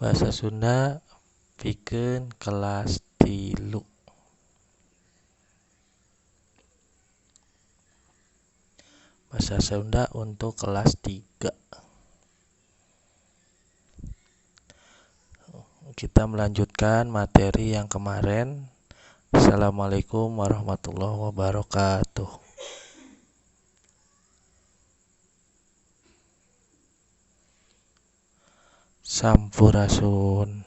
Bahasa Sunda pikeun kelas 3. Bahasa Sunda untuk kelas 3. Kita melanjutkan materi yang kemarin. Assalamualaikum warahmatullahi wabarakatuh. Sampurasun.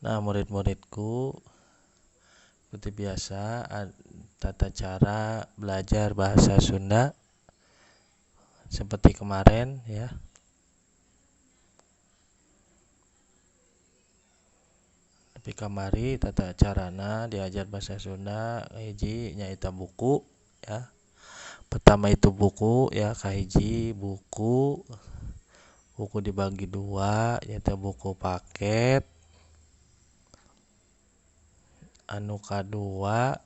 Nah, murid-muridku, seperti biasa tata cara belajar bahasa Sunda seperti kemarin ya. Tapi kamari tata carana diajar bahasa Sunda hiji nyaeta buku ya. Pertama itu buku ya, kahiji buku. Buku dibagi dua, nyaeta buku paket. Anu kadua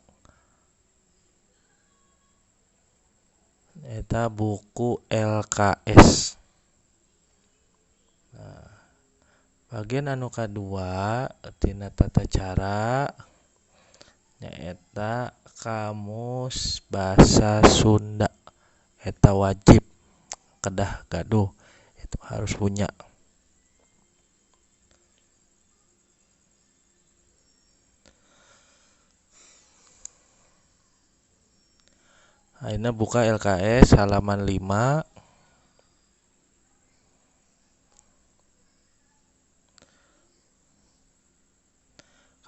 eta buku LKS. Nah, bagian anu kadua tina tata cara nyaeta kamus bahasa Sunda. Eta wajib kedah gaduh, itu harus punya. Ayeuna buka LKS halaman 5.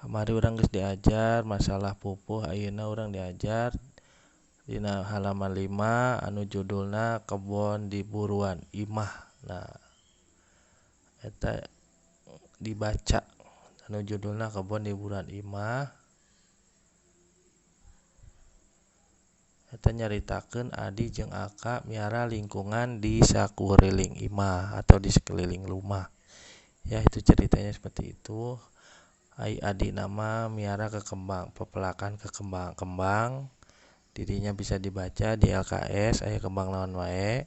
Kamari urang geus diajar masalah pupuh, ayeuna urang diajar dina halaman 5 anu judulna Kebon di Buruan Imah. Nah, eta dibaca anu judulna Kebon di Buruan Imah. Eta nyaritakeun Adi jeung Aka miara lingkungan di sakuriling imah atau di sekeliling rumah. Ya, itu ceritanya seperti itu. Ai Adi nama miara ke kembang, pepelakan ke kembang, kembang. Dirinya bisa dibaca di LKS aya kembang naon wae.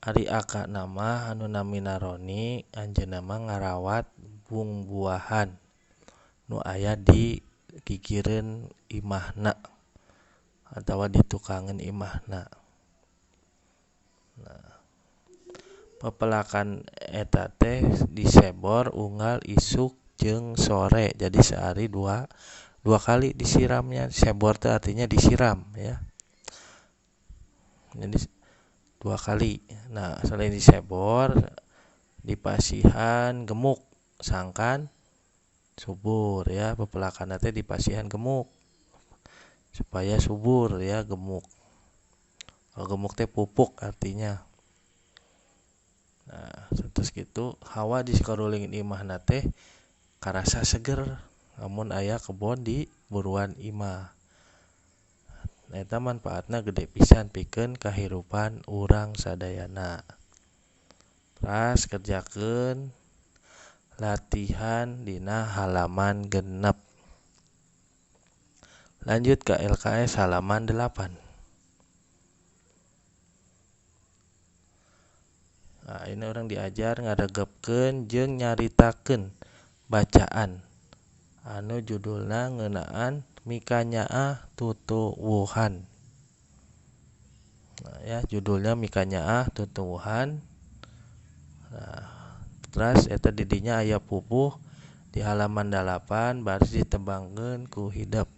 Ari Aka nama anu namina Roni, anjeunna mah ngarawat bungbuahan nu aya di gigireun imahna atawa di tukangeun imahna. Nah, pepelakan eta teh disebor unggal isuk jeung sore, jadi sehari dua kali disiramnya. Sebor teh artinya disiram ya, jadi dua kali. Nah, selain disebor dipasihan gemuk sangkan subur ya. Pepelakan teh dipasihan gemuk supaya subur ya, gemuk. Kalau gemuk teh pupuk artinya. Nah, terus gitu hawa di sakuliling imahna teh karasa seger lamun aya kebon di buruan imah. Nah, eta manfaatna gede pisan pikeun kahirupan urang sadayana. Teras kerjakeun latihan dina halaman 6. Lanjut ke LKS halaman 8. Nah, ini orang diajar ngaregepkeun jeung nyaritakeun bacaan anu judulna ngeunaan Mikanyaah Tutuwuhan. Nah, ya, judulnya Mikanyaah Tutuwuhan. Nah, terus eta di dinya aya pupuh di halaman 8 baris ditembangkeun ku hidep.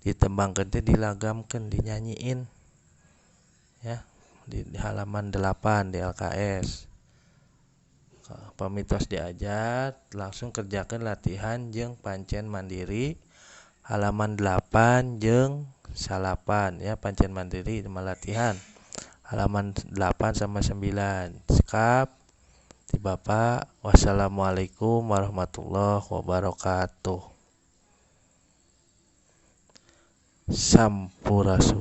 Ditembangkeun teh dilagamkeun, dinyanyiin. Ya, di halaman 8 di LKS. Pamitos diajar langsung kerjakan latihan jeung pancen mandiri halaman 8 jeung 9 ya, pancen mandiri sama latihan halaman 8 sama 9. Sekap di Bapak. Wassalamualaikum warahmatullahi wabarakatuh. Sampurasun.